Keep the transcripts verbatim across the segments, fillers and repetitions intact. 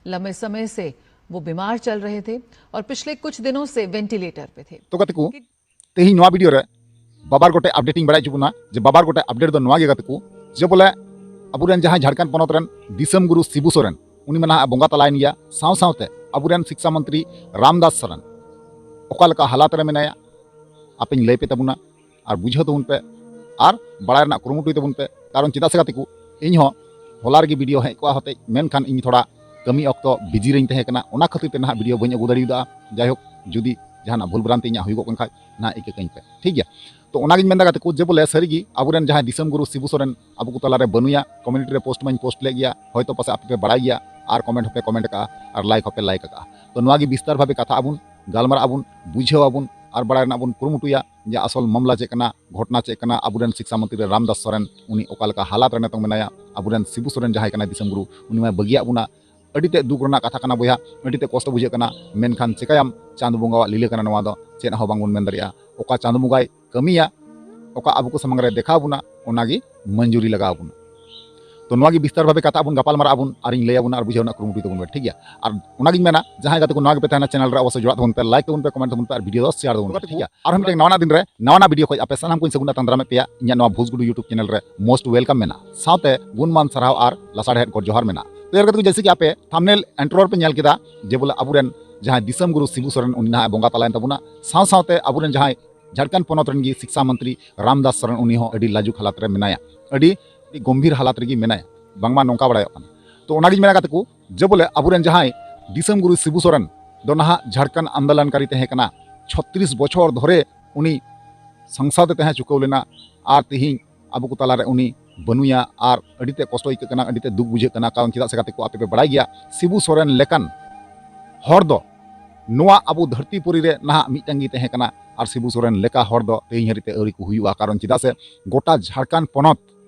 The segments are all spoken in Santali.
लंबे समय से वो बीमार चल रहे थे और पिछले कुछ दिनों से वेंटिलेटर पे थे। ᱛᱚ ᱜᱟᱛᱮ ᱠᱚ, ᱛᱮᱦᱮᱧ ᱱᱚᱣᱟ ᱵᱷᱤᱰᱤᱭᱳ ᱨᱮ ᱵᱟᱵᱟᱨ ᱜᱚᱴᱮᱡ ᱟᱯᱰᱮᱴ ᱤᱧ ᱵᱟᱲᱟᱭ ᱦᱚᱪᱚ ᱵᱚᱱᱟ ᱡᱮ ᱵᱟᱵᱟᱨ ᱜᱚᱴᱮᱡ ᱟᱯᱰᱮᱴ ᱫᱚ ᱱᱚᱣᱟ ᱜᱮ ᱜᱟᱛᱮ ᱠᱚ, ᱡᱮ ᱵᱚᱞᱮ ᱟᱵᱚᱨᱮᱱ ᱡᱟᱦᱟᱸᱭ ᱡᱷᱟᱲᱠᱷᱚᱸᱰ ᱯᱚᱱᱚᱛ ᱨᱮᱱ ᱫᱤᱥᱚᱢ ᱜᱩᱨᱩ ᱥᱤᱵᱩ ᱥᱚᱨᱮᱱ, ᱩᱱᱤ ᱢᱟ ᱱᱟᱦᱟᱜ ᱵᱚᱸᱜᱟ ᱛᱟᱞᱟᱭᱮᱱ ᱜᱮᱭᱟ, ᱥᱟᱶ ᱥᱟᱶᱛᱮ ᱟᱵᱚᱨᱮᱱ ᱥᱤᱠᱥᱟ ᱢᱚᱱᱛᱨᱤ ᱨᱟᱢᱫᱟᱥ ᱥᱚᱨᱮᱱ ᱚᱠᱟ ᱞᱮᱠᱟ ᱦᱟᱞᱟᱛ ᱨᱮ ᱢᱮᱱᱟᱭᱟ, ᱟᱯᱮᱧ ᱞᱟᱹᱭ ᱯᱮ ᱛᱟᱵᱚᱱᱟ ᱟᱨ ᱵᱩᱡᱷᱟᱹᱣ ᱛᱟᱵᱚᱱ ᱯᱮ ᱟᱨ ᱵᱟᱲᱟᱭ ᱨᱮᱱᱟᱜ ᱠᱩᱨᱩᱢᱩᱴᱩᱭ ᱛᱟᱵᱚᱱ ᱯᱮ᱾ ᱠᱟᱨᱚᱱ ᱪᱮᱫᱟᱜ ᱥᱮ ᱜᱟᱛᱮ ᱠᱚ, ᱤᱧ ᱦᱚᱸ ᱦᱚᱞᱟ ᱨᱮᱜᱮ ᱵᱷᱤᱰᱤᱭᱳ ᱦᱮᱡ ᱠᱚᱜᱼᱟ ᱦᱚᱛᱮᱡ, ᱢᱮᱱᱠᱷᱟᱱ ᱤᱧ ᱛᱷᱚᱲᱟ ᱠᱟᱹᱢᱤ ᱚᱠᱛᱚ ᱵᱤᱡᱤ ᱨᱮᱧ ᱛᱟᱦᱮᱸ ᱠᱟᱱᱟ, ᱚᱱᱟ ᱠᱷᱟᱹᱛᱤᱨ ᱛᱮ ᱱᱟᱦᱟᱜ ᱵᱷᱤᱰᱤᱭᱳ ᱵᱟᱹᱧ ᱟᱹᱜᱩ ᱫᱟᱲᱮᱭᱟᱫᱟ᱾ ᱡᱟᱭᱦᱳᱠ, ᱡᱩᱫᱤ ᱡᱟᱦᱟᱱᱟᱜ ᱵᱷᱩᱞ ᱵᱷᱨᱟᱱᱛᱤ ᱤᱧᱟᱹᱜ ᱦᱩᱭᱩᱜᱚᱜ ᱠᱟᱱ ᱠᱷᱟᱡ ᱱᱟᱦᱟᱜ ᱤᱠᱟᱹ ᱠᱟᱹᱧ ᱯᱮ, ᱴᱷᱤᱠ ᱜᱮᱭᱟ? ᱛᱚ ᱚᱱᱟᱜᱤᱧ ᱢᱮᱱᱫᱟ ᱜᱟᱛᱮ ᱠᱚ, ᱡᱮ ᱵᱚᱞᱮ ᱥᱟᱹᱨᱤᱜᱮ ᱟᱵᱚᱨᱮᱱ ᱡᱟᱦᱟᱸᱭ ᱫᱤᱥᱚᱢ ᱜᱩᱨᱩ ᱥᱤᱵᱩ ᱥᱚᱨᱮᱱ ᱟᱵᱚ ᱠᱚ ᱛᱟᱞᱟᱨᱮ ᱵᱟᱹᱱᱩᱭᱟ, ᱠᱚᱢᱤᱭᱩᱱᱤᱴᱤ ᱨᱮ ᱯᱳᱥᱴ ᱢᱟᱧ ᱯᱳᱥᱴ ᱞᱮᱫ ᱜᱮᱭᱟ, ᱦᱚᱭᱛᱳ ᱯᱟᱥᱮ ᱟᱯᱮ ᱯᱮ ᱵᱟᱲᱟᱭ ᱜᱮᱭᱟ ᱟᱨ ᱠᱚᱢᱮᱱᱴ ᱦᱚᱸᱯᱮ ᱠᱚᱢᱮᱱᱴ ᱟᱠᱟᱜᱼᱟ ᱟᱨ ᱞᱟᱭᱤᱠ ᱦᱚᱸᱯᱮ ᱞᱟᱭᱤᱠ ᱟᱠᱟᱜᱼᱟ᱾ ᱛᱚ ᱱᱚᱣᱟ ᱜᱮ ᱵᱤᱥᱛᱟᱨ ᱵᱷᱟᱵᱮ ᱠᱟᱛᱷᱟ ᱟᱵᱚᱱ, ᱜᱟᱞᱢᱟᱨᱟᱜ ᱟᱵᱚᱱ, ᱵᱩᱡᱷᱟᱹᱣ ᱟᱵᱚᱱ ᱟᱨ ᱵᱟᱲᱟᱭ ᱨᱮᱱᱟᱜ ᱵᱚᱱ ᱠᱩᱨᱩᱢᱩᱴᱩᱭᱟ ᱡᱮ ᱟᱥᱚᱞ ᱢᱟᱢᱞᱟ ᱪᱮᱫ ᱠᱟᱱᱟ, ᱜᱷᱚᱴᱱᱟ ᱪᱮᱫ ᱠᱟᱱᱟ, ᱟᱵᱚᱨᱮᱱ ᱥᱤᱠᱥᱟ ᱢᱚᱱᱛᱨᱤ ᱨᱟᱢᱫᱟᱥ ᱥᱚᱨᱮᱱ ᱩᱱᱤ ᱚᱠᱟ ᱞᱮᱠᱟ ᱦᱟᱞᱟᱛ ᱨᱮ ᱱᱤᱛᱚᱝ ᱢᱮᱱᱟᱭᱟ, ᱟᱵᱚᱨᱮᱱ ᱥᱤᱵᱩ ᱥᱚᱨᱮᱱ ᱡᱟᱦᱟᱸᱭ ᱠᱟᱱᱟᱭ ᱫᱤᱥᱚᱢ ᱜᱩᱨᱩ, ᱩᱱᱤ ᱢᱟᱭ ᱵᱟᱹᱜᱤᱭᱟᱜ ᱵᱚᱱᱟ, ᱟᱹᱰᱤ ᱛᱮ ᱫᱩᱠ ᱨᱮᱱᱟᱜ ᱠᱟᱛᱷᱟ ᱠᱟᱱᱟ ᱵᱚᱭᱦᱟ, ᱟᱹᱰᱤ ᱛᱮ ᱠᱚᱥᱴᱚ ᱵᱩᱡᱷᱟᱹᱜ ᱠᱟᱱᱟ, ᱢᱮᱱᱠᱷᱟᱱ ᱪᱮᱠᱟᱭᱟᱢ, ᱪᱟᱸᱫᱚ ᱵᱚᱸᱜᱟᱣᱟᱜ ᱞᱤᱞᱟᱹ ᱠᱟᱱᱟ ᱱᱚᱣᱟ ᱫᱚ, ᱪᱮᱫ ᱦᱚᱸ ᱵᱟᱝᱵᱚᱱ ᱢᱮᱱ ᱫᱟᱲᱮᱭᱟᱜᱼᱟ᱾ ᱚᱠᱟ ᱪᱟᱸᱫᱚ ᱵᱚᱸᱜᱟᱭ ᱠᱟᱹᱢᱤᱭᱟ, ᱚᱠᱟ ᱟᱵᱚ ᱠᱚ ᱥᱟᱢᱟᱝ ᱨᱮ ᱫᱮᱠᱷᱟᱣ ᱵᱚᱱᱟ, ᱚᱱᱟᱜᱮ ᱢᱚᱧᱡᱩᱨᱤ ᱞᱟᱜᱟᱣ ᱵᱚᱱᱟ᱾ ᱛᱚ ᱱᱚᱣᱟ ᱜᱮ ᱵᱤᱥᱛᱟᱨ ᱵᱷᱟᱵᱮ ᱠᱟᱛᱷᱟ ᱟᱵᱚᱱ ᱜᱟᱯᱟᱞ ᱢᱟᱨᱟᱜ ᱟᱵᱚᱱ ᱟᱨ ᱤᱧ ᱞᱟᱹᱭ ᱟᱵᱚᱱᱟ ᱟᱨ ᱵᱩᱡᱷᱟᱹᱣ ᱨᱮᱱᱟᱜ ᱠᱩᱨᱩᱢᱩᱴᱩᱭ ᱛᱟᱵᱚᱱ ᱯᱮ, ᱴᱷᱤᱠ ᱜᱮᱭᱟ? ᱟᱨ ᱚᱱᱟᱜᱤᱧ ᱢᱮᱱᱟ, ᱡᱟᱦᱟᱸᱭ ᱜᱟᱛᱮ ᱠᱚ ᱱᱚᱣᱟ ᱜᱮᱯᱮ ᱛᱟᱦᱮᱱᱟ ᱪᱮᱱᱮᱞ ᱨᱮ, ᱚᱵᱚᱥᱥᱳᱭ ᱡᱚᱲᱟᱜ ᱛᱟᱵᱚᱱ ᱯᱮ, ᱞᱟᱭᱤᱠ ᱛᱟᱵᱚᱱ ᱯᱮ, ᱠᱚᱢᱮᱱᱴ ᱛᱟᱵᱚᱱ ᱯᱮ ᱟᱨ ᱵᱷᱤᱰᱤᱭᱳ ᱫᱚ ᱥᱮᱭᱟᱨ ᱛᱟᱵᱚᱱ ᱯᱮ, ᱴᱷᱤᱠ ᱜᱮᱭᱟ? ᱟᱨᱦᱚᱸ ᱢᱤᱫᱴᱮᱱ ᱱᱟᱣᱟᱱᱟᱜ ᱫᱤᱱ ᱨᱮ ᱱᱟᱣᱟᱱᱟᱜ ᱵᱷᱤᱰᱤᱭᱳ ᱠᱷᱚᱡ ᱟᱯᱮ ᱥᱟᱱᱟᱢ ᱠᱚᱧ ᱥᱟᱹᱜᱩᱱ ᱫᱟᱨᱟᱢᱮᱫ ᱯᱮᱭᱟ ᱤᱧᱟᱹᱜ ᱱᱚᱣᱟ ᱵᱷᱳᱡᱽᱜᱩᱰᱩ YouTube ᱪᱮᱱᱮᱞ ᱨᱮ ᱢᱳᱥᱴ ᱣᱮᱞᱠᱟᱢ ᱢᱮᱱᱟᱜᱼᱟ, ᱥᱟᱶᱛᱮ ᱜᱩᱱᱢᱟᱱ ᱥᱟᱨᱦᱟᱣ ᱟᱨ ᱞᱟᱥᱟᱲᱦᱮᱫ ᱜᱚᱰ ᱡᱚᱦᱟᱨ ᱢᱮᱱᱟᱜᱼᱟ᱾ ᱛᱚ ᱮᱨ ᱜᱟᱛᱮ ᱠᱚ, ᱡᱮᱭᱥᱮ ᱠᱤ ᱟᱯᱮ ᱛᱷᱟᱢᱵᱱᱮᱞ ᱤᱱᱴᱨᱳ ᱨᱮᱯᱮ ᱧᱮᱞ ᱠᱮᱫᱟ ᱡᱮ ᱵᱚᱞᱮ ᱟᱵᱚᱨᱮᱱ ᱡᱟᱦᱟᱸᱭ ᱫᱤᱥᱚᱢ ᱜᱩᱨᱩ ᱥᱤᱵᱩ ᱥᱚᱨᱮᱱ ᱩᱱᱤ ᱱᱟᱦᱟᱜ ᱵᱚᱸᱜᱟ ᱛᱟᱞᱟᱭᱮᱱ ᱛᱟᱵᱚᱱᱟ, ᱥᱟᱶ ᱥᱟᱶᱛᱮ ᱟᱵᱚᱨᱮᱱ ᱡᱟᱦᱟᱸᱭ ᱡᱷᱟᱲᱠᱷᱚᱸᱰ ᱯᱚᱱᱚᱛ ᱨᱮᱱ ᱜᱮ ᱥᱤᱠᱥᱟ ᱢᱚᱱᱛᱨᱤ ᱨᱟᱢᱫᱟᱥ ᱥᱚᱨᱮᱱ ᱩᱱᱤ ᱦᱚᱸ ᱟᱹᱰᱤ ᱞᱟᱡᱩᱠ ᱦᱟᱞᱟᱛ ᱨᱮ ᱢᱮᱱᱟᱭᱟ, ᱟᱹᱰᱤ ᱟᱹᱰᱤ ᱜᱚᱢᱵᱷᱤᱨ ᱦᱟᱞᱟᱛ ᱨᱮᱜᱮ ᱢᱮᱱᱟᱭᱟ, ᱵᱟᱝᱢᱟ ᱱᱚᱝᱠᱟ ᱵᱟᱲᱟᱭᱚᱜ ᱠᱟᱱᱟ᱾ ᱛᱚ ᱚᱱᱟᱜᱤᱧ ᱢᱮᱱᱟ ᱜᱟᱛᱮ ᱠᱚ, ᱡᱮ ᱵᱚᱞᱮ ᱟᱵᱚᱨᱮᱱ ᱡᱟᱦᱟᱸᱭ ᱫᱤᱥᱚᱢ ᱜᱩᱨᱩ ᱥᱤᱵᱩ ᱥᱚᱨᱮᱱ ᱫᱚ ᱱᱟᱦᱟᱜ ᱡᱷᱟᱲᱠᱷᱚᱸᱰ ᱟᱱᱫᱳᱞᱚᱱᱠᱟᱨᱤ ᱛᱟᱦᱮᱸ ᱠᱟᱱᱟ, ᱪᱷᱚᱛᱨᱤᱥ ᱵᱚᱪᱷᱚᱨ ᱫᱷᱚᱨᱮ ᱩᱱᱤ ᱥᱚᱝᱥᱚᱫ ᱮ ᱛᱟᱦᱮᱸ ᱪᱩᱠᱟᱹᱣ ᱞᱮᱱᱟ, ᱟᱨ ᱛᱮᱦᱮᱧ ᱟᱵᱚ ᱠᱚ ᱛᱟᱞᱟᱨᱮ ᱩᱱᱤ ᱵᱟᱹᱱᱩᱭᱟ, ᱟᱨ ᱟᱹᱰᱤ ᱛᱮ ᱠᱚᱥᱴᱚ ᱟᱹᱭᱠᱟᱹᱜ ᱠᱟᱱᱟ, ᱟᱹᱰᱤ ᱛᱮ ᱫᱩᱠ ᱵᱩᱡᱷᱟᱹᱜ ᱠᱟᱱᱟ᱾ ᱠᱟᱨᱚᱱ ᱪᱮᱫᱟᱜ ᱥᱮ ᱜᱟᱛᱮ ᱠᱚ, ᱟᱯᱮ ᱯᱮ ᱵᱟᱲᱟᱭ ᱜᱮᱭᱟ, ᱥᱤᱵᱩ ᱥᱚᱨᱮᱱ ᱞᱮᱠᱟᱱ ᱦᱚᱲ ᱫᱚ ᱱᱚᱣᱟ ᱟᱵᱚ ᱫᱷᱟᱹᱨᱛᱤ ᱯᱩᱨᱤ ᱨᱮ ᱱᱟᱦᱟᱜ ᱢᱤᱫᱴᱟᱝ ᱜᱮ ᱛᱟᱦᱮᱸ ᱠᱟᱱᱟ, ᱟᱨ ᱥᱤᱵᱩ ᱥᱚᱨᱮᱱ ᱞᱮᱠᱟ ᱦᱚᱲ ᱫᱚ ᱛᱮᱦᱮᱧ ᱦᱟᱹᱨᱤᱡ ᱛᱮ ᱟᱹᱣᱨᱤ ᱠᱚ ᱦᱩᱭᱩᱜᱼᱟ᱾ ᱠᱟᱨᱚᱱ ᱪᱮᱫᱟᱜ ᱥᱮ ᱜᱚᱴᱟ ᱡᱷᱟᱲᱠᱷᱚᱸᱰ ᱯᱚᱱᱚᱛ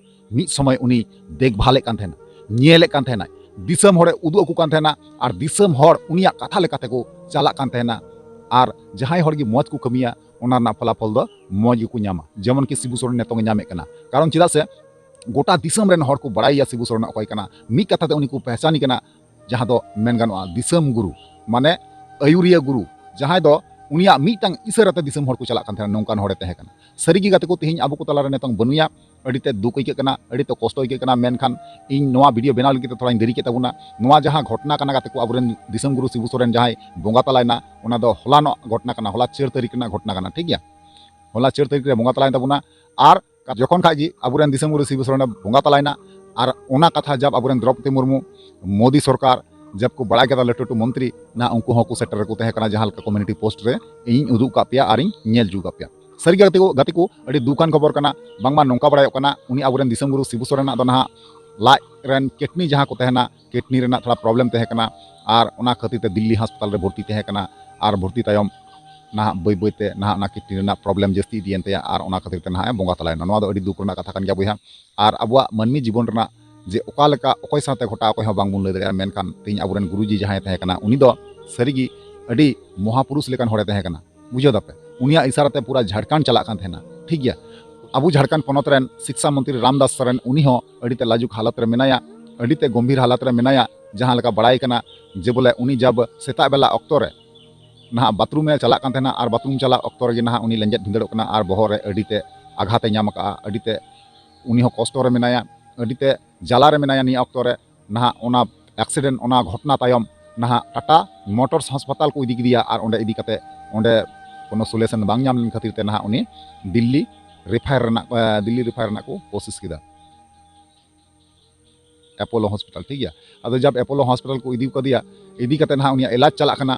ᱢᱤᱫ ᱥᱚᱢᱚᱭ ᱩᱱᱤ ᱫᱮᱠᱷᱵᱷᱟᱞᱮᱫ ᱠᱟᱱ ᱛᱟᱦᱮᱱᱟ, ᱧᱮᱞᱮᱫ ᱠᱟᱱ ᱛᱟᱦᱮᱱᱟᱭ, ᱫᱤᱥᱚᱢ ᱦᱚᱲᱮ ᱩᱫᱩᱜ ᱟᱠᱚ ᱠᱟᱱ ᱛᱟᱦᱮᱱᱟ, ᱟᱨ ᱫᱤᱥᱚᱢ ᱦᱚᱲ ᱩᱱᱤᱭᱟᱜ ᱠᱟᱛᱷᱟ ᱞᱮᱠᱟ ᱛᱮᱠᱚ ᱪᱟᱞᱟᱜ ᱠᱟᱱ ᱛᱟᱦᱮᱱᱟ᱾ ᱟᱨ ᱡᱟᱦᱟᱸᱭ ᱦᱚᱲ ᱜᱮ ᱢᱚᱡᱽ ᱠᱚ ᱠᱟᱹᱢᱤᱭᱟ, ᱚᱱᱟ ᱨᱮᱱᱟᱜ ᱯᱷᱚᱞᱟᱯᱷᱚᱞ ᱫᱚ ᱢᱚᱡᱽ ᱜᱮᱠᱚ ᱧᱟᱢᱟ, ᱡᱮᱢᱚᱱ ᱠᱤ ᱥᱤᱵᱩ ᱥᱚᱨᱮᱱ ᱱᱤᱛᱚᱝ ᱮ ᱧᱟᱢᱮᱫ ᱠᱟᱱᱟ᱾ ᱠᱟᱨᱚᱱ ᱪᱮᱫᱟᱜ ᱥᱮ ᱜᱚᱴᱟ ᱫᱤᱥᱚᱢ ᱨᱮᱱ ᱦᱚᱲ ᱠᱚ ᱵᱟᱲᱟᱭᱟ ᱥᱤᱵᱩ ᱥᱚᱨᱮᱱ ᱚᱠᱚᱭ ᱠᱟᱱᱟ, ᱢᱤᱫ ᱠᱟᱛᱷᱟ ᱛᱮ ᱩᱱᱤ ᱠᱚ ᱯᱮᱦᱪᱟᱱᱤ ᱠᱟᱱᱟ, ᱡᱟᱦᱟᱸ ᱫᱚ ᱢᱮᱱ ᱜᱟᱱᱚᱜᱼᱟ ᱫᱤᱥᱚᱢ ᱜᱩᱨᱩ, ᱢᱟᱱᱮ ᱟᱹᱭᱩᱨᱤᱭᱟᱹ ᱜᱩᱨᱩ, ᱡᱟᱦᱟᱸᱭ ᱫᱚ ᱩᱱᱤᱭᱟᱜ ᱢᱤᱫᱴᱟᱝ ᱤᱥᱟᱹᱨᱟ ᱛᱮ ᱫᱤᱥᱚᱢ ᱦᱚᱲ ᱠᱚ ᱪᱟᱞᱟᱜ ᱠᱟᱱ ᱛᱟᱦᱮᱱᱟ, ᱱᱚᱝᱠᱟᱱ ᱦᱚᱲᱮ ᱛᱟᱦᱮᱸ ᱠᱟᱱᱟ᱾ ᱥᱟᱹᱨᱤᱜᱮ ᱜᱟᱛᱮ ᱠᱚ, ᱛᱮᱦᱮᱧ ᱟᱵᱚ ᱠᱚ ᱛᱟᱞᱟᱨᱮ ᱱᱤᱛᱚᱝ ᱵᱟᱹᱱᱩᱭᱟ, ᱟᱹᱰᱤ ᱛᱮ ᱫᱩᱠ ᱟᱹᱭᱠᱟᱹᱜ ᱠᱟᱱᱟ, ᱟᱹᱰᱤ ᱛᱮ ᱠᱚᱥᱴᱚ ᱟᱹᱭᱠᱟᱹᱜ ᱠᱟᱱᱟ᱾ ᱢᱮᱱᱠᱷᱟᱱ ᱤᱧ ᱱᱚᱣᱟ ᱵᱷᱤᱰᱤᱭᱳ ᱵᱮᱱᱟᱣ ᱞᱟᱹᱜᱤᱫ ᱛᱮ ᱛᱷᱚᱲᱟᱧ ᱫᱮᱨᱤ ᱠᱮᱫ ᱛᱟᱵᱚᱱᱟ᱾ ᱱᱚᱣᱟ ᱡᱟᱦᱟᱸ ᱜᱷᱚᱴᱱᱟ ᱠᱟᱱᱟ ᱜᱟᱛᱮ ᱠᱚ, ᱟᱵᱚᱨᱮᱱ ᱫᱤᱥᱚᱢ ᱜᱩᱨᱩ ᱥᱤᱵᱩ ᱥᱚᱨᱮᱱ ᱡᱟᱦᱟᱸᱭ ᱵᱚᱸᱜᱟ ᱛᱟᱞᱟᱭᱮᱱᱟ, ᱚᱱᱟ ᱫᱚ ᱦᱚᱞᱟᱱᱚᱜ ᱜᱷᱚᱴᱱᱟ ᱠᱟᱱᱟ, ᱦᱚᱞᱟ ᱪᱟᱹᱨ ᱛᱟᱹᱨᱤᱠᱷ ᱨᱮᱱᱟᱜ ᱜᱷᱚᱴᱱᱟ ᱠᱟᱱᱟ, ᱴᱷᱤᱠ ᱜᱮᱭᱟ? ᱦᱚᱞᱟ ᱪᱟᱹᱨ ᱛᱟᱹᱨᱤᱠᱷ ᱨᱮ ᱵᱚᱸᱜᱟ ᱛᱟᱞᱟᱭᱮᱱ ᱛᱟᱵᱚᱱᱟ᱾ ᱟᱨ ᱡᱚᱠᱷᱚᱱ ᱠᱷᱟᱡ ᱜᱮ ᱟᱵᱚᱨᱮᱱ ᱫᱤᱥᱚᱢ ᱜᱩᱨᱩ ᱥᱤᱵᱩ ᱥᱚᱨᱮᱱ ᱵᱚᱸᱜᱟ ᱛᱟᱞᱟᱭᱮᱱᱟ, ᱟᱨ ᱚᱱᱟ ᱠᱟᱛᱷᱟ ᱡᱟᱵ ᱟᱵᱚᱨᱮᱱ ᱫᱨᱚᱯᱚᱫᱤ ᱢᱩᱨᱢᱩ, ᱢᱳᱫᱤ ᱥᱚᱨᱠᱟᱨ ᱡᱟᱵ ᱠᱚ ᱵᱟᱲᱟᱭ ᱠᱮᱫᱟ, ᱞᱟᱹᱴᱩ ᱞᱟᱹᱴᱩ ᱢᱚᱱᱛᱨᱤ ᱱᱟᱦᱟᱜ ᱩᱱᱠᱩ ᱦᱚᱸᱠᱚ ᱥᱮᱴᱮᱨ ᱨᱮᱠᱚ ᱛᱟᱦᱮᱸ ᱠᱟᱱᱟ, ᱡᱟᱦᱟᱸ ᱞᱮᱠᱟ ᱠᱚᱢᱤᱭᱩᱱᱤᱴᱤ ᱯᱳᱥᱴ ᱨᱮ ᱤᱧ ᱩᱫᱩᱜ ᱠᱟᱜ ᱯᱮᱭᱟ ᱟᱨᱤᱧ ᱧᱮᱞ ᱦᱚᱪᱚ ᱠᱟᱜ ᱯᱮᱭᱟ᱾ ᱥᱟᱹᱨᱤ ᱜᱮ ᱜᱟᱛᱮ ᱠᱚ, ᱜᱟᱛᱮ ᱠᱚ, ᱟᱹᱰᱤ ᱫᱩᱠᱟᱱ ᱠᱷᱚᱵᱚᱨ ᱠᱟᱱᱟ᱾ ᱵᱟᱝᱢᱟ ᱱᱚᱝᱠᱟ ᱵᱟᱲᱟᱭᱚᱜ ᱠᱟᱱᱟ, ᱩᱱᱤ ᱟᱵᱚᱨᱮᱱ ᱫᱤᱥᱚᱢ ᱜᱩᱨᱩ ᱥᱤᱵᱩ ᱥᱚᱨᱮᱱᱟᱜ ᱫᱚ ᱱᱟᱦᱟᱜ ᱞᱟᱡ ᱨᱮᱱ ᱠᱤᱰᱱᱤ ᱡᱟᱦᱟᱸ ᱠᱚ ᱛᱟᱦᱮᱱᱟ, ᱠᱤᱰᱱᱤ ᱨᱮᱱᱟᱜ ᱛᱷᱚᱲᱟ ᱯᱨᱚᱵᱞᱮᱢ ᱛᱟᱦᱮᱸ ᱠᱟᱱᱟ, ᱟᱨ ᱚᱱᱟ ᱠᱷᱟᱹᱛᱤᱨ ᱛᱮ ᱫᱤᱞᱞᱤ ᱦᱟᱥᱯᱟᱛᱟᱞ ᱨᱮ ᱵᱷᱚᱨᱛᱤ ᱛᱟᱦᱮᱸ ᱠᱟᱱᱟ᱾ ᱟᱨ ᱵᱷᱚᱨᱛᱤ ᱛᱟᱭᱚᱢ ᱱᱟᱦᱟᱜ ᱵᱟᱹᱭ ᱵᱟᱹᱭ ᱛᱮ ᱱᱟᱦᱟᱜ ᱚᱱᱟ ᱠᱤᱰᱱᱤ ᱨᱮᱱᱟᱜ ᱯᱨᱚᱵᱞᱮᱢ ᱡᱟᱹᱥᱛᱤ ᱤᱫᱤᱭᱮᱱ ᱛᱟᱭᱟ, ᱟᱨ ᱚᱱᱟ ᱠᱷᱟᱹᱛᱤᱨ ᱛᱮ ᱱᱟᱦᱟᱜ ᱮ ᱵᱚᱸᱜᱟ ᱛᱟᱞᱟᱭᱮᱱᱟ᱾ ᱱᱚᱣᱟ ᱫᱚ ᱟᱹᱰᱤ ᱫᱩᱠ ᱨᱮᱱᱟᱜ ᱠᱟᱛᱷᱟ ᱠᱟᱱ ᱜᱮᱭᱟ ᱵᱚᱭᱦᱟ᱾ ᱟᱨ ᱟᱵᱚᱣᱟᱜ ᱢᱟᱹᱱᱢᱤ ᱡᱤᱵᱚᱱ ᱨᱮᱱᱟᱜ ᱡᱮ ᱚᱠᱟ ᱞᱮᱠᱟ ᱚᱠᱚᱭ ᱥᱟᱶᱛᱮ ᱜᱷᱚᱴᱟᱜᱼᱟ, ᱚᱠᱚᱭ ᱦᱚᱸ ᱵᱟᱝᱵᱚᱱ ᱞᱟᱹᱭ ᱫᱟᱲᱮᱭᱟᱜᱼᱟ᱾ ᱢᱮᱱᱠᱷᱟᱱ ᱛᱮᱦᱮᱧ ᱟᱵᱚᱨᱮᱱ ᱜᱩᱨᱩᱡᱤ ᱡᱟᱦᱟᱸᱭ ᱛᱟᱦᱮᱸ ᱠᱟᱱᱟ, ᱩᱱᱤ ᱫᱚ ᱥᱟᱹᱨᱤᱜᱮ ᱟᱹᱰᱤ ᱢᱚᱦᱟᱯᱩᱨᱩᱥ ᱞᱮᱠᱟᱱ ᱦᱚᱲᱮ ᱛᱟᱦᱮᱸ ᱠᱟᱱᱟ, ᱵᱩᱡᱷᱟᱹᱣ ᱫᱟᱯᱮ? ᱩᱱᱤᱭᱟᱜ ᱤᱥᱟᱨᱟ ᱛᱮ ᱯᱩᱨᱟ ᱡᱷᱟᱲᱠᱷᱚᱸᱰ ᱪᱟᱞᱟᱜ ᱠᱟᱱ ᱛᱟᱦᱮᱱᱟ, ᱴᱷᱤᱠ ᱜᱮᱭᱟ? ᱟᱵᱚ ᱡᱷᱟᱲᱠᱷᱚᱸᱰ ᱯᱚᱱᱚᱛ ᱨᱮᱱ ᱥᱤᱠᱥᱟ ᱢᱚᱱᱛᱨᱤ ᱨᱟᱢᱫᱟᱥ ᱥᱚᱨᱮᱱ, ᱩᱱᱤ ᱦᱚᱸ ᱟᱹᱰᱤ ᱛᱮ ᱞᱟᱡᱩᱠ ᱦᱟᱞᱚᱛ ᱨᱮ ᱢᱮᱱᱟᱭᱟ, ᱟᱹᱰᱤ ᱛᱮ ᱜᱚᱢᱵᱷᱤᱨ ᱦᱟᱞᱚᱛ ᱨᱮ ᱢᱮᱱᱟᱭᱟ᱾ ᱡᱟᱦᱟᱸ ᱞᱮᱠᱟ ᱵᱟᱲᱟᱭ ᱠᱟᱱᱟ ᱡᱮ ᱵᱚᱞᱮ ᱩᱱᱤ ᱡᱟᱵ ᱥᱮᱛᱟᱜ ᱵᱮᱞᱟ ᱚᱠᱛᱚ ᱨᱮ ᱱᱟᱦᱟᱜ ᱵᱟᱛᱷᱨᱩᱢ ᱮ ᱪᱟᱞᱟᱜ ᱠᱟᱱ ᱛᱟᱦᱮᱱᱟ, ᱟᱨ ᱵᱟᱛᱷᱨᱩᱢ ᱪᱟᱞᱟᱜ ᱚᱠᱛᱚ ᱨᱮᱜᱮ ᱱᱟᱦᱟᱜ ᱩᱱᱤ ᱞᱮᱸᱡᱮᱫ ᱵᱷᱤᱸᱫᱟᱹᱲᱚᱜ ᱠᱟᱱᱟ ᱟᱨ ᱵᱚᱦᱚᱜ ᱨᱮ ᱟᱹᱰᱤ ᱛᱮ ᱟᱜᱷᱟᱛ ᱮ ᱧᱟᱢ ᱟᱠᱟᱜᱼᱟ, ᱟᱹᱰᱤ ᱛᱮ ᱩᱱᱤ ᱦᱚᱸ ᱠᱚᱥᱴᱚ ᱨᱮ ᱢᱮᱱᱟᱭᱟ, ᱟᱹᱰᱤ ᱛᱮ ᱡᱟᱞᱟ ᱨᱮ ᱢᱮᱱᱟᱭᱟ ᱱᱤᱭᱟᱹ ᱚᱠᱛᱚ ᱨᱮ᱾ ᱱᱟᱦᱟᱜ ᱚᱱᱟ ᱮᱠᱥᱤᱰᱮᱱᱴ, ᱚᱱᱟ ᱜᱷᱚᱴᱱᱟ ᱛᱟᱭᱚᱢ ᱱᱟᱦᱟᱜ ᱴᱟᱴᱟ ᱢᱚᱴᱚᱨᱥ ᱦᱟᱥᱯᱟᱛᱟᱞ ᱠᱚ ᱤᱫᱤ ᱠᱮᱫᱮᱭᱟ, ᱟᱨ ᱚᱸᱰᱮ ᱤᱫᱤ ᱠᱟᱛᱮ ᱚᱸᱰᱮ ᱠᱳᱱᱳ ᱥᱚᱞᱩᱥᱚᱱ ᱵᱟᱝ ᱧᱟᱢ ᱞᱮᱱ ᱠᱷᱟᱹᱛᱤᱨ ᱛᱮ ᱱᱟᱦᱟᱜ ᱩᱱᱤ ᱫᱤᱞᱞᱤ ᱨᱮᱯᱷᱟᱨ ᱨᱮᱱᱟᱜ, ᱮ, ᱫᱤᱞᱞᱤ ᱨᱮᱯᱷᱟᱨ ᱨᱮᱱᱟᱜ ᱠᱚ ᱠᱳᱥᱤᱥ ᱠᱮᱫᱟ ᱮᱯᱳᱞᱳ ᱦᱚᱥᱯᱤᱴᱟᱞ, ᱴᱷᱤᱠ ᱜᱮᱭᱟ᱾ ᱟᱫᱚ ᱡᱟᱵ ᱮᱯᱳᱞᱳ ᱦᱚᱥᱯᱤᱴᱟᱞ ᱠᱚ ᱤᱫᱤ ᱠᱟᱫᱮᱭᱟ, ᱤᱫᱤ ᱠᱟᱛᱮ ᱱᱟᱦᱟᱜ ᱩᱱᱤᱭᱟᱜ ᱮᱞᱟᱡᱽ ᱪᱟᱞᱟᱜ ᱠᱟᱱᱟ,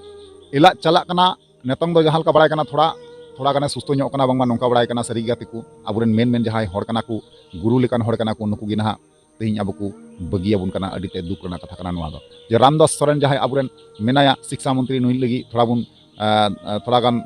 ᱮᱞᱟᱡᱽ ᱪᱟᱞᱟᱜ ᱠᱟᱱᱟ᱾ ᱱᱤᱛᱚᱝ ᱫᱚ ᱡᱟᱦᱟᱸ ᱞᱮᱠᱟ ᱵᱟᱲᱟᱭ ᱠᱟᱱᱟ, ᱛᱷᱚᱲᱟ, ᱛᱷᱚᱲᱟ ᱜᱟᱱᱮ ᱥᱩᱥᱛᱷᱚ ᱧᱚᱜ ᱠᱟᱱᱟ, ᱵᱟᱝᱢᱟ ᱱᱚᱝᱠᱟ ᱵᱟᱲᱟᱭ ᱠᱟᱱᱟ᱾ ᱥᱟᱹᱨᱤ ᱜᱟᱛᱮ ᱠᱚ, ᱟᱵᱚᱨᱮᱱ ᱢᱮᱱ ᱢᱮᱱ ᱡᱟᱦᱟᱸᱭ ᱦᱚᱲ ᱠᱟᱱᱟ ᱠᱚ, ᱜᱩᱨᱩ ᱞᱮᱠᱟᱱ ᱦᱚᱲ ᱠᱟᱱᱟ ᱠᱚ, ᱱᱩᱠᱩ ᱜᱮ ᱱᱟᱦᱟᱜ ᱛᱮᱦᱮᱧ ᱟᱵᱚ ᱠᱚ ᱵᱟᱹᱜᱤᱭᱟᱵᱚᱱ ᱠᱟᱱᱟ᱾ ᱟᱹᱰᱤ ᱛᱮ ᱫᱩᱠ ᱨᱮᱱᱟᱜ ᱠᱟᱛᱷᱟ ᱠᱟᱱᱟ ᱱᱚᱣᱟ ᱫᱚ, ᱡᱮ ᱨᱟᱢᱫᱟᱥ ᱥᱚᱨᱮᱱ ᱡᱟᱦᱟᱸᱭ ᱟᱵᱚᱨᱮᱱ ᱢᱮᱱᱟᱭᱟ ᱥᱤᱠᱥᱟ ᱢᱚᱱᱛᱨᱤ, ᱱᱩᱭ ᱞᱟᱹᱜᱤᱫ ᱛᱷᱚᱲᱟ ᱵᱚᱱ, ᱮ, ᱮ, ᱛᱷᱚᱲᱟ ᱜᱟᱱ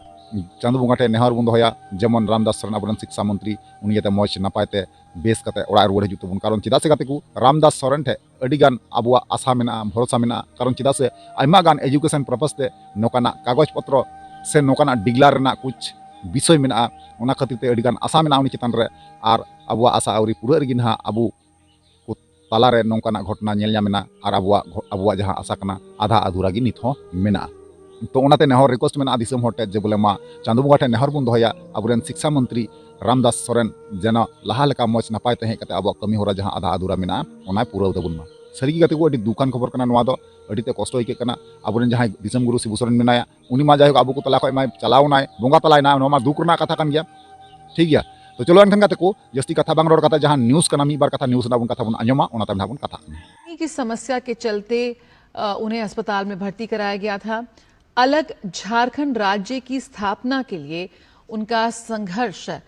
ᱪᱟᱸᱫᱚ ᱵᱚᱸᱜᱟ ᱴᱷᱮᱱ ᱱᱮᱦᱚᱨ ᱵᱚᱱ ᱫᱚᱦᱚᱭᱟ, ᱡᱮᱢᱚᱱ ᱨᱟᱢᱫᱟᱥ ᱥᱚᱨᱮᱱ ᱟᱵᱚᱨᱮᱱ ᱥᱤᱠᱥᱟ ᱢᱚᱱᱛᱨᱤ, ᱩᱱᱤ ᱡᱟᱛᱮ ᱢᱚᱡᱽ ᱱᱟᱯᱟᱭ ᱛᱮ ᱵᱮᱥ ᱠᱟᱛᱮ ᱚᱲᱟᱜ ᱨᱩᱣᱟᱹᱲ ᱦᱤᱡᱩᱜ ᱛᱟᱵᱚᱱ᱾ ᱠᱟᱨᱚᱱ ᱪᱮᱫᱟᱜ ᱥᱮ ᱜᱟᱛᱮ ᱠᱚ, ᱨᱟᱢᱫᱟᱥ ᱥᱚᱨᱮᱱ ᱴᱷᱮᱱ ᱟᱹᱰᱤ ᱜᱟᱱ ᱟᱵᱚᱣᱟᱜ ᱟᱥᱟ ᱢᱮᱱᱟᱜᱼᱟ, ᱵᱷᱚᱨᱚᱥᱟ ᱢᱮᱱᱟᱜᱼᱟ᱾ ᱠᱟᱨᱚᱱ ᱪᱮᱫᱟᱜ ᱥᱮ ᱟᱭᱢᱟ ᱜᱟᱱ ᱮᱡᱩᱠᱮᱥᱚᱱ ᱯᱟᱨᱯᱟᱥ ᱛᱮ ᱱᱚᱝᱠᱟᱱᱟᱜ ᱠᱟᱜᱚᱡᱽ ᱯᱚᱛᱨᱚ ᱥᱮ ᱱᱚᱝᱠᱟᱱᱟᱜ ᱰᱤᱜᱽᱞᱟᱨ ᱨᱮᱱᱟᱜ ᱠᱩᱪ ᱵᱤᱥᱚᱭ ᱢᱮᱱᱟᱜᱼᱟ, ᱚᱱᱟ ᱠᱷᱟᱹᱛᱤᱨ ᱛᱮ ᱟᱹᱰᱤ ᱜᱟᱱ ᱟᱥᱟ ᱢᱮᱱᱟᱜᱼᱟ ᱩᱱᱤ ᱪᱮᱛᱟᱱ ᱨᱮ᱾ ᱟᱨ ᱟᱵᱚᱣᱟᱜ ᱟᱥᱟ ᱟᱹᱣᱨᱤ ᱯᱩᱨᱟᱹᱜ ᱨᱮᱜᱮ ᱱᱟᱦᱟᱜ ᱟᱵᱚ ᱠᱚ ᱛᱟᱞᱟᱨᱮ ᱱᱚᱝᱠᱟᱱᱟᱜ ᱜᱷᱚᱴᱚᱱᱟ ᱧᱮᱞ ᱧᱟᱢ ᱮᱱᱟ ᱟᱨ ᱟᱵᱚᱣᱟᱜ ᱜᱷᱚ- ᱟᱵᱚᱣᱟᱜ ᱡᱟᱦᱟᱸ ᱟᱥᱟ ᱠᱟᱱᱟ, ᱟᱫᱷᱟ ᱟᱫᱷᱩᱨᱟ ᱜᱮ ᱱᱤᱛ ᱦᱚᱸ ᱢᱮᱱᱟᱜᱼᱟ᱾ ᱛᱚ ᱚᱱᱟᱛᱮ ᱱᱮᱦᱚᱨ, ᱨᱤᱠᱩᱭᱮᱥᱴ ᱢᱮᱱᱟᱜᱼᱟ ᱫᱤᱥᱚᱢ ᱦᱚᱲ ᱴᱷᱮᱱ ᱡᱮ ᱵᱚᱞᱮ ᱢᱟ ᱪᱟᱸᱫᱚ ᱵᱚᱸᱜᱟ ᱴᱷᱮᱱ ᱱᱮᱦᱚᱨ ᱵᱚᱱ ᱫᱚᱦᱚᱭᱟ, ᱟᱵᱚᱨᱮᱱ ᱥᱤᱠᱥᱟ ᱢᱚᱱᱛᱨᱤ ᱨᱟᱢᱫᱟᱥ ᱥᱚᱨᱮᱱ ᱡᱮᱱᱚ ᱞᱟᱦᱟ ᱞᱮᱠᱟ ᱢᱚᱡᱽ ᱱᱟᱯᱟᱭ ᱛᱮ ᱦᱮᱡ ᱠᱟᱛᱮ ᱟᱵᱚᱣᱟᱜ ᱠᱟᱹᱢᱤ ᱦᱚᱨᱟ ᱡᱟᱦᱟᱸ ᱟᱫᱷᱟ ᱟᱫᱷᱩᱨᱟ ᱢᱮᱱᱟᱜᱼᱟ, ᱚᱱᱟᱭ ᱯᱩᱨᱟᱹᱣ ᱛᱟᱵᱚᱱ ᱢᱟ᱾ ᱥᱟᱹᱨᱤ ᱜᱮ ᱜᱟᱛᱮ ᱠᱚ, ᱟᱹᱰᱤ ᱫᱩᱠᱟᱱ ᱠᱷᱚᱵᱚᱨ ᱠᱟᱱᱟ ᱱᱚᱣᱟ ᱫᱚ, ᱟᱹᱰᱤ ᱛᱮ ᱠᱚᱥᱴᱚ ᱟᱹᱭᱠᱟᱹᱜ ᱠᱟᱱᱟ᱾ ᱟᱵᱚᱨᱮᱱ ᱡᱟᱦᱟᱸᱭ ᱫᱤᱥᱚᱢ ᱜᱩᱨᱩ ᱥᱤᱵᱩ ᱥᱚᱨᱮᱱ ᱢᱮᱱᱟᱭᱟ, ᱩᱱᱤ ᱢᱟ ᱡᱟᱭᱦᱳᱠ ᱟᱵᱚ ᱠᱚ ᱛᱟᱞᱟ ᱠᱷᱚᱱ ᱢᱟᱭ ᱪᱟᱞᱟᱣ ᱱᱟᱭ, ᱵᱚᱸᱜᱟ ᱛᱟᱞᱟᱭ ᱱᱟ, ᱱᱚᱣᱟ ᱢᱟ ᱫᱩᱠ ᱨᱮᱱᱟᱜ ᱠᱟᱛᱷᱟ ᱠᱟᱱ ᱜᱮᱭᱟ᱾ ᱴᱷᱤᱠ ᱜᱮᱭᱟ, ᱛᱚ ᱪᱚᱞᱚ ᱮᱱᱠᱷᱟᱱ ᱜᱟᱛᱮ ᱠᱚ, ᱡᱟᱹᱥᱛᱤ ᱠᱟᱛᱷᱟ ᱵᱟᱝ ᱨᱚᱲ ᱠᱟᱛᱮ ᱡᱟᱦᱟᱸ ᱱᱤᱭᱩᱡᱽ ᱠᱟᱱᱟ, ᱢᱤᱫ ᱵᱟᱨ ᱠᱟᱛᱷᱟ ᱱᱤᱭᱩᱡᱽ ᱨᱮᱱᱟᱜ ᱵᱚᱱ ᱠᱟᱛᱷᱟ ᱵᱚᱱ ᱟᱸᱡᱚᱢᱟ, ᱚᱱᱟ ᱛᱟᱭᱚᱢ ᱱᱟᱦᱟᱜ ᱵᱚᱱ ᱠᱟᱛᱷᱟᱜ ᱠᱟᱱᱟ᱾ की समस्या के चलते, अ, उन्हें अस्पताल में भर्ती कराया गया था। अलग झारखंड राज्य की स्थापना के लिए उनका संघर्ष, अ,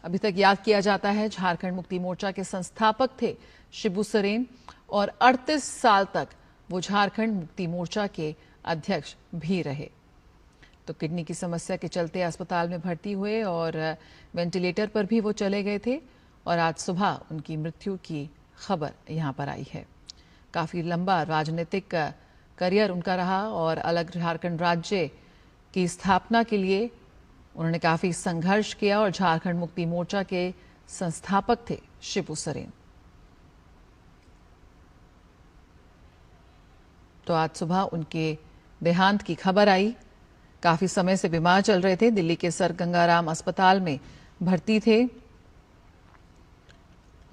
अभी तक याद किया जाता है। झारखंड मुक्ति मोर्चा के संस्थापक थे शिबू सोरेन और अड़तीस साल तक वो झारखंड मुक्ति मोर्चा के अध्यक्ष भी रहे। तो किडनी की समस्या के चलते अस्पताल में भर्ती हुए और वेंटिलेटर पर भी वो चले गए थे और आज सुबह उनकी मृत्यु की खबर यहाँ पर आई है। काफ़ी लंबा राजनीतिक करियर उनका रहा और अलग झारखंड राज्य की स्थापना के लिए उन्होंने काफ़ी संघर्ष किया और झारखंड मुक्ति मोर्चा के संस्थापक थे शिबू सोरेन। तो आज सुबह उनके देहांत की खबर आई। काफ़ी समय से बीमार चल रहे थे, दिल्ली के सर गंगाराम अस्पताल में भर्ती थे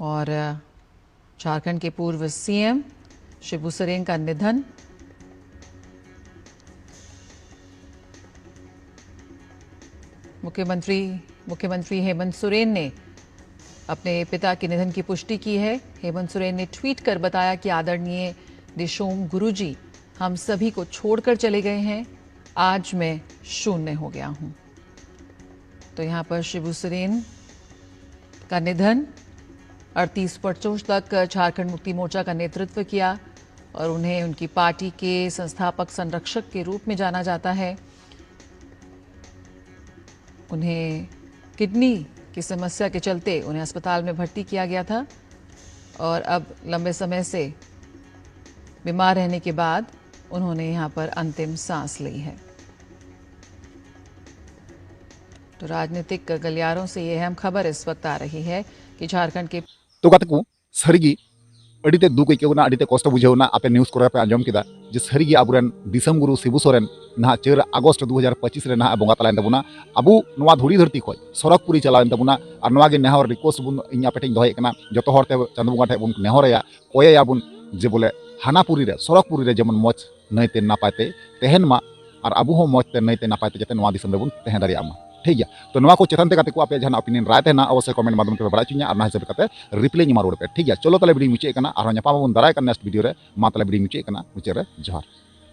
और, अ, झारखंड के पूर्व सीएम शिबू सोरेन का निधन। मुख्यमंत्री, मुख्यमंत्री हेमंत सोरेन ने अपने पिता के निधन की पुष्टि की है। हेमंत सोरेन ने ट्वीट कर बताया कि आदरणीय दिशोम गुरुजी हम सभी को छोड़कर चले गए हैं। आज मैं शून्य हो गया हूँ। तो यहाँ पर शिबू सोरेन का निधन। अड़तीस वर्षों तक झारखंड मुक्ति मोर्चा का नेतृत्व किया और उन्हें उनकी पार्टी के संस्थापक संरक्षक के रूप में जाना जाता है। उन्हें किडनी की समस्या के चलते उन्हें अस्पताल में भर्ती किया गया था और अब लंबे समय से बीमार रहने के बाद उन्होंने यहाँ पर अंतिम सांस ली है। तो राजनीतिक गलियारों से ये अहम खबर इस वक्त आ रही है कि झारखंड के तो गाते को ᱥᱟᱹᱨᱤᱜᱮ ᱟᱹᱰᱤ ᱛᱮ ᱫᱩᱠ ᱟᱹᱭᱠᱟᱹᱣ ᱮᱱᱟ, ᱟᱹᱰᱤ ᱛᱮ ᱠᱚᱥᱴᱚ ᱵᱩᱡᱷᱟᱹᱣ ᱮᱱᱟ᱾ ᱟᱯᱮ news ᱠᱚᱨᱮ ᱯᱮ ᱟᱸᱡᱚᱢ ᱠᱮᱫᱟ ᱡᱮ ᱥᱟᱹᱨᱤᱜᱮ ᱟᱵᱚᱨᱮᱱ ᱫᱤᱥᱚᱢ ᱜᱩᱨᱩ ᱥᱤᱵᱩ ᱥᱚᱨᱮᱱ ᱱᱟᱦᱟᱜ ᱪᱟᱹᱨ ᱟᱜᱚᱥᱴ ᱫᱩ ᱦᱟᱡᱟᱨ ᱯᱚᱸᱪᱤᱥ ᱨᱮ ᱱᱟᱦᱟᱜ ᱵᱚᱸᱜᱟ ᱛᱟᱞᱟᱭᱮᱱ ᱛᱟᱵᱚᱱᱟ᱾ ᱟᱵᱚ ᱱᱚᱣᱟ ᱫᱷᱩᱲᱤ ᱫᱷᱟᱹᱨᱛᱤ ᱠᱷᱚᱱ ᱥᱚᱨᱚᱜᱽᱯᱩᱨᱤ ᱪᱟᱞᱟᱣᱮᱱ ᱛᱟᱵᱚᱱᱟ᱾ ᱟᱨ ᱱᱚᱣᱟ ᱜᱮ ᱱᱮᱦᱚᱨ request ᱵᱚᱱ ᱤᱧ ᱟᱯᱮ ᱴᱷᱮᱱ ᱫᱚᱦᱚᱭᱮᱫ ᱠᱟᱱᱟ, ᱡᱚᱛᱚ ᱦᱚᱲ ᱛᱮ ᱪᱟᱸᱫᱳ ᱵᱚᱸᱜᱟ ᱴᱷᱮᱱ ᱵᱚᱱ ᱱᱮᱦᱚᱨᱟᱭᱟ, ᱠᱚᱭᱮᱭᱟ ᱵᱚᱱ ᱡᱮ ᱵᱚᱞᱮ ᱦᱟᱱᱟ ᱯᱩᱨᱤ ᱨᱮ, ᱥᱚᱨᱚᱜᱽᱯᱩᱨᱤ ᱨᱮ ᱡᱮᱢᱚᱱ ᱢᱚᱡᱽ ᱱᱟᱹᱭᱛᱮ ᱱᱟᱯᱟᱭ ᱛᱮ ᱛᱟᱦᱮᱱ ᱢᱟ, ᱟᱨ ᱟᱵᱚ ᱦᱚᱸ ᱢᱚᱡᱽ ᱛᱮ ᱱᱟᱹᱭᱛᱮ ᱱᱟᱯᱟᱭ ᱛᱮ ᱡᱟᱛᱮ ᱱᱚᱣᱟ ᱫᱤᱥᱚᱢ ᱨᱮᱵᱚᱱ ᱛᱟᱦᱮᱸ ᱫᱟᱲᱮᱭᱟᱜ ᱢᱟ᱾ ᱴᱷᱤᱠ ᱜᱮᱭᱟ, ᱛᱚ ᱱᱚᱣᱟ ᱠᱚ ᱪᱮᱛᱟᱱ ᱛᱮ ᱜᱟᱛᱮ ᱠᱚ ᱟᱯᱮᱭᱟᱜ ᱡᱟᱦᱟᱱᱟᱜ opinion ᱨᱟᱭ ᱛᱟᱦᱮᱱᱟ ᱚᱵᱚᱥᱥᱳᱭ comment ᱢᱟᱫᱽᱫᱷᱚᱢ ᱛᱮᱯᱮ ᱵᱟᱲᱟᱭ ᱦᱚᱪᱚᱧᱟ, ᱟᱨ ᱚᱱᱟ ᱦᱤᱥᱟᱹᱵ ᱞᱮᱠᱟᱛᱮ reply ᱤᱧ ᱮᱢᱟ ᱨᱩᱣᱟᱹᱲ ᱯᱮ᱾ ᱴᱷᱤᱠ ᱜᱮᱭᱟ, ᱪᱚᱞᱚ ᱛᱟᱦᱞᱮ video ᱢᱩᱪᱟᱹᱫ ᱠᱟᱱᱟ, ᱟᱨᱦᱚᱸ ᱧᱟᱯᱟᱢ ᱟᱵᱚᱱ ᱫᱟᱨᱟᱭ ᱠᱟᱱ next video ᱨᱮ᱾ ᱢᱟ ᱛᱟᱦᱞᱮ video ᱢᱩᱪᱟᱹᱫ ᱠᱟᱱᱟ, ᱢᱩᱪᱟᱹᱫ ᱨᱮ ᱡᱚᱦᱟᱨ᱾